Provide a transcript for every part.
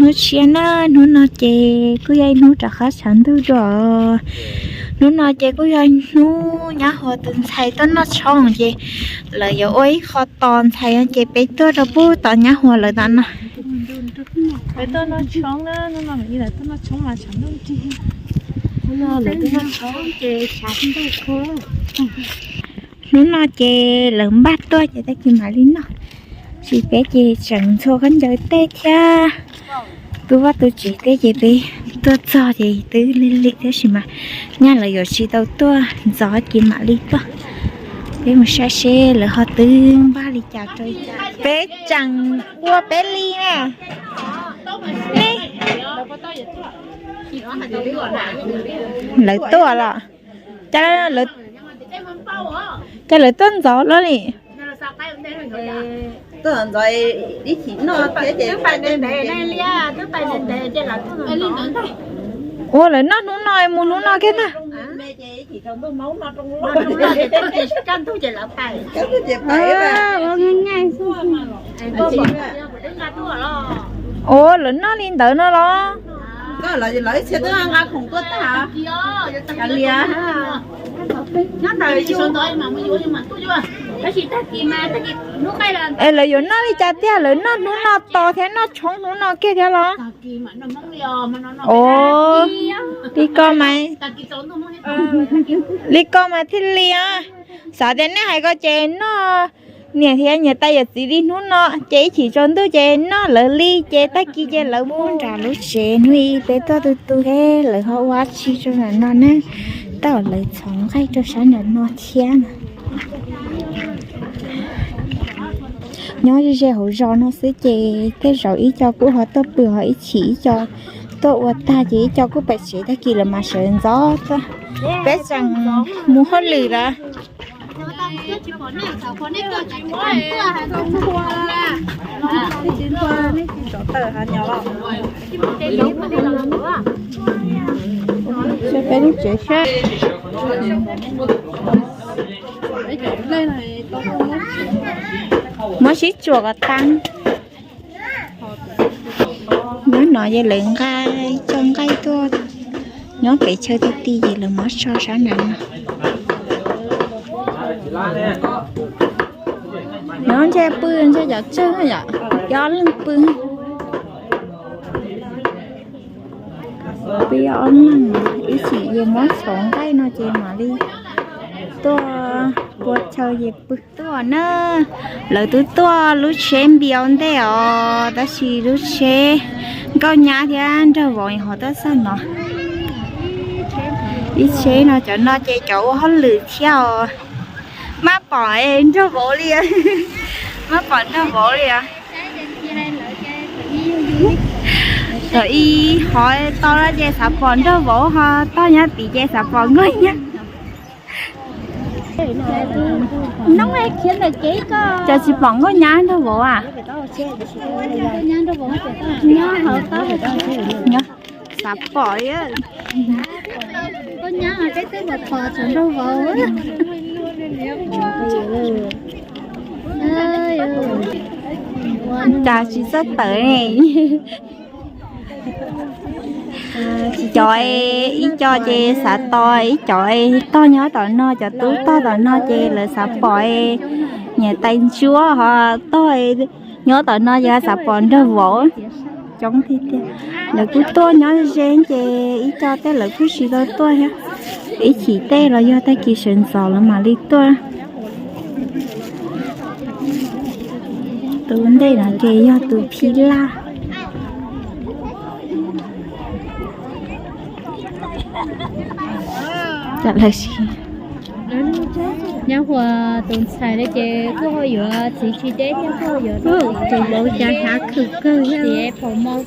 Hnub tshiab na, hnub no ces kuj yog ib hnub rov qab tshav ntuj dua. Hnub no ces kuj yog hnub nyab hua tus ntxhais tuaj noj tshoob ces lawv yuav ua ib qho tos ntxhais ces peb tuaj rau pub tos nyab hua lawv tom no. Peb tuaj noj tshoob na, hnub no lawv tuaj noj tshoob mas tshav ntuj nrig. Hnub no ces lawv npaj tuaj ces tag kis mam li noj. Tsis peb ces tseem ntxhua khaub ncaws tej thiab tu vaj tu tsev tej ces peb tuaj txog ces twb lig lig tab sis mas nyab lawv yuav tsis tau tuaj ntxov ces mam li tuaj. Peb mus saib seb lawv ho twb npaj li cas rau. Peb tseem ua peb li na. Lawv tuaj los, cas lawv tuaj ntxov los li. Ua lawv noj hnub no mus hnub no kiag ntag. Ua lawv noj li ntawd no los? Es lawv yuav noj li cas tiag, lawv noj hnub no tos thiab noj tshoob hnub no kiag thiab los? Ua li ko mas, li ko mas thiaj li. Xav tias nej hais ko ces noj, niam thiab niam tais yawm txiv li hnub no ces ib chim tsaus ntuj ces noj lawv li ces tag kis ces lawv mus nram lub tsev. Hnub ib peb tuaj tu tu thiab lawv ho ua tsi rau ntawm no ne. Tej lawv txhov nqaij rau sab nram no thiab na. Nyob ze ze hauv zos no xwb ces tej zaum ib co kuj ho tuaj pw ho ib chim ib co tuaj ua tag ces ib co kuj pem tsev tag kis lawv mas sawv ntxov tuaj. Peb tseem mus hauj lwm lawm. Peb lub tsev sab, muab sib tsuam kom tag. Nyob no ces lawv nqa tso nqaij tuaj, nyob pem chaw ti ti ces lawv muab tso sab nram no. Nyob ntshe pw ntshe cov tsawg yom, ob leeg pw. Pw ob leeg, ib chim ces muab txhov nqaij no ces mam li tuaj pua chaw ces pw. Tuaj na, lawv twb tuaj lub tsheb npias ntej os, tab sis lub tsheb nkauj nyab thiab nraug vauv ho tuaj txog no. Ib tsheb no, cov no ces cov ua hauj lwm thiab os. Maj pom nraug vauv li, maj pom nraug vauv li os. Thaum ub hov tau no ces xav pom nraug vauv, ho tog nyob tid ces xav pom nkauj nyab. Nov, cas tsis pom nkauj nyab nraug vauv a? Nyob hauv tau, xav pom li. Nkauj nyab mas peb twb pom, pom tsuas nraug vauv. Cas tsis txawj tawm ne. Cov ib co ces xav tos, ib co tog nyob tom no, cov tub tog tom no ces lawv xav pom niam tais ntsuab, ho tog nyob tom no ces xav pom nraug vauv. Coob tiag tiag. Lawv kuj tuaj nyob ze ces ib co tej lawv kuj tsis tau tuaj thiab. Ib chim tej los yog tag kis sawv ntxov lawv mam li tuaj. Tus ntej no ces yog tus phij laj. Nyob hua tus ntxhais li ces kuj ho yuav txiv tsis deb thiab, kuj ho yuav tus vauv cas hnav khwm kawg thiab, pom mos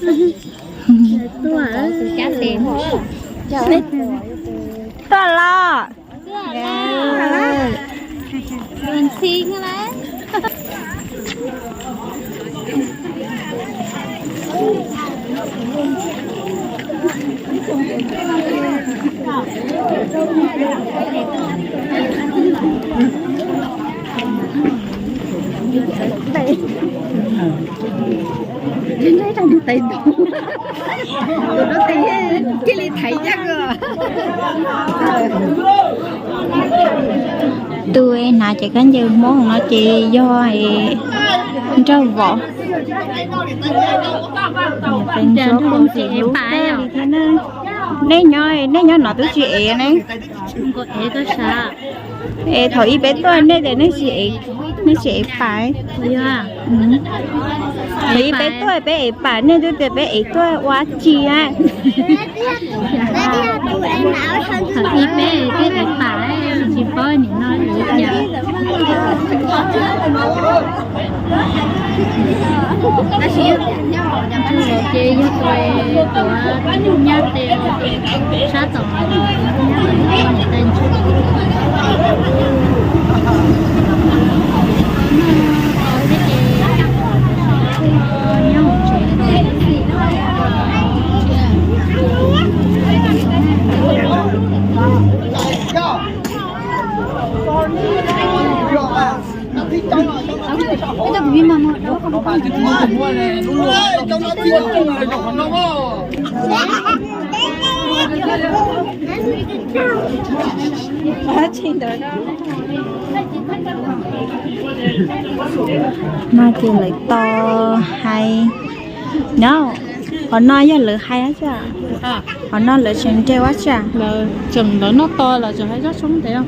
tuaj, tus cab tes tuaj los. Ntxhi na. Tus no tes ntau, tus no tes cia li thaiv ncaj kawg. Tus hnav cov kab ncaws Hmoob no ces yog nraug vauv. Ntsuab kuj ntxim hlub kawg li thiab na. Nej nyob, nej nyob no twb tsis ev ne. Es thaum ub peb tuaj nej tias nej tsis ev pais. Thaum ub peb tuaj peb ev pais, nej twb tias peb ev tuaj ua tsi a. Thaum ub peb twb ev pais, tsis paub nim no ev cas. Ces yog tus, tus nyab tes sab tom nyab tes ntshe. Mas ces lawv tos hais no, qhov no yog lawv hais, qhov no lawv tseem nres ua tsi? Tseem lawv noj to los tseem hais zaj tshoob ntev.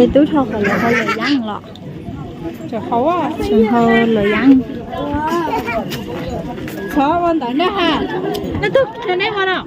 Es tub dhau qhov lawv hau lawv yaab los? Tseem hau lawv yaab. Txhob ua ntawd nej ha, nej tug nej ua no.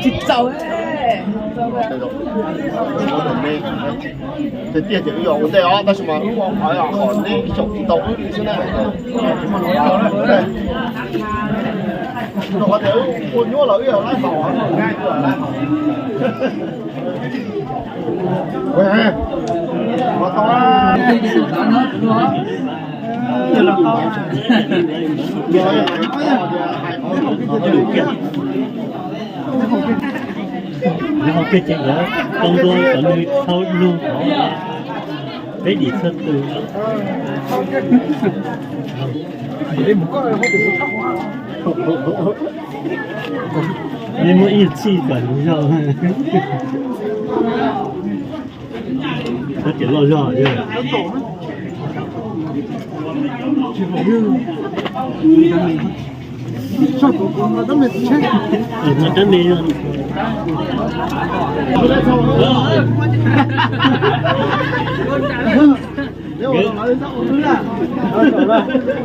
Tsis txaus. Tiag tiag ces wb yuav ua ntej os, tab sis mas wb ua qhov qhov neb xyaum tsis tau wb li xwb na. Rau qhov tias wb ua nyuaj los wb yog laib haus. Lawv hauv kiag ces lawv tau ntua kom nws thau lug qhov peb dim txhua tus. Nej muab ib txhij kom nws zog. Koj tias loj zog yog. Tab me yog.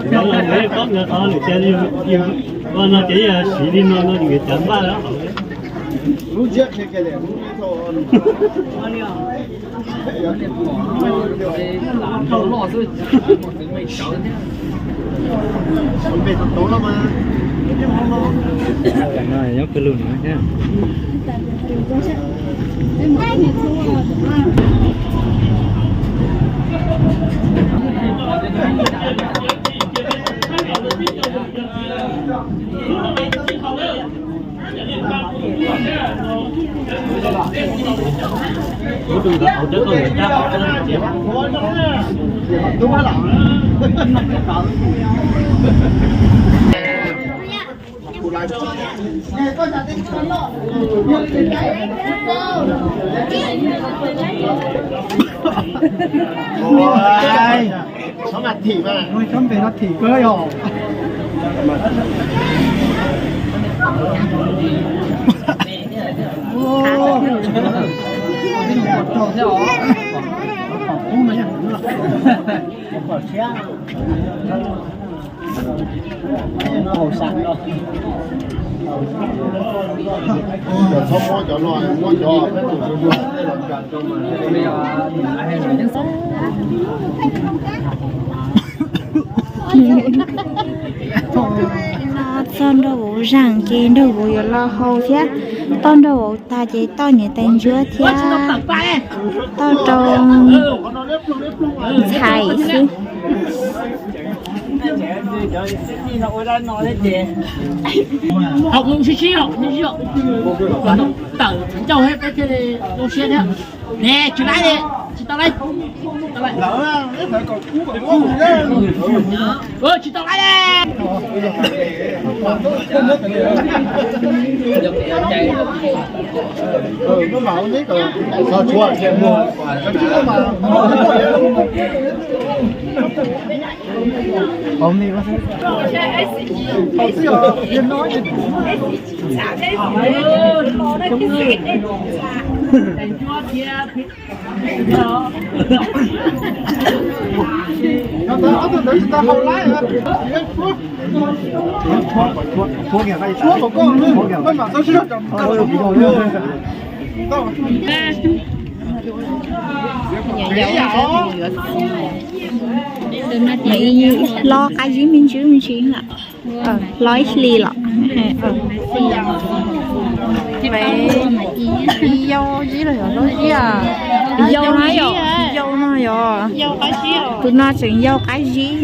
Nkawd los nkawd paub nkawd qhov lawm ces yus ua no ces yog siv li no no nkawd cav npaj lawm. Ua, txhob mas thim mas. Ua, txhob mas thim kawg yog. Txhob muab cov no, muab cov peb tus zuag zuag tej los tso rau mas. Txog nraug vauv zaum ces nraug vauv yuav los haus thiab. Toj nraug vauv tag ces toj niam tais ntsuab thiab toj rau ntxhais xwb. Haus sib sib, sib sib. Tawm ncauj peb thiaj li zoo siab thiab. Ne, tsis laib li, tsis tau laib. Los qab zib me ntsis me ntsis lawm. Los ib hlis los. Yau zib los yog lub zib? Yau no yog, yau no yog. Tus no tseem yau qab zib.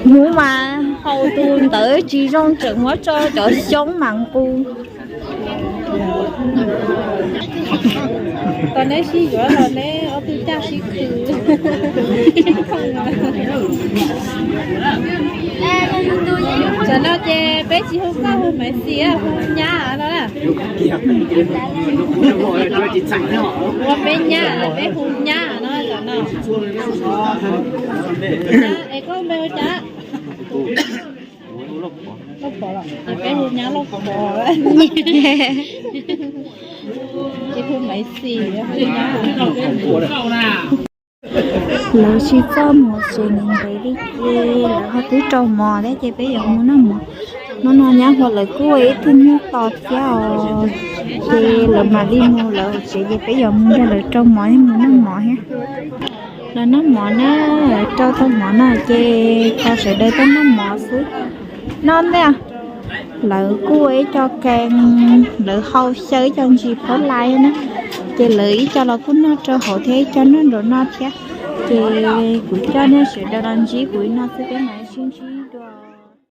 Hmoob mas haus tus ntawd tsis zoo, tseem muab tso cov xyoob mas nqus. Tau neb sib yuav los neb ob tug caj sib khwv. Tam no ces peb tsis hu koj hu Maiv Xis, hu nyab no na. Ua peb nyab, peb hu nyab no tam no. Es koj npe ua cas? Lauj Pov los? Peb hu nyab Lauj Pov. Ces hu Maiv Xis, hu nyab. Lawv tsis txawj mus tsev ntev ntev li ces lawv ho twb rau mov thiab ces peb yuav mus noj mov. Hnub no nyab hluas lawv kuj ua ib tug nyuj tos thiab os, ces lawv mam li mus lawv tsev ces peb yuav mus nrog lawv rau mov thiab mus noj mov thiab. Lawv noj mov na, rau tau mov no ces tso sawv daws tuaj noj mov xwb. No ntej, lawv kuj ua ib co kees, lawv hau xyaw ib co ntsis phab lais na, ces lawv ib co los kuj noj rau hauv thiab ib co noj nraum no thiab. Ces kuv coj nej sawv daws los ntsib kuv li no xwb peb mam sib ntsib.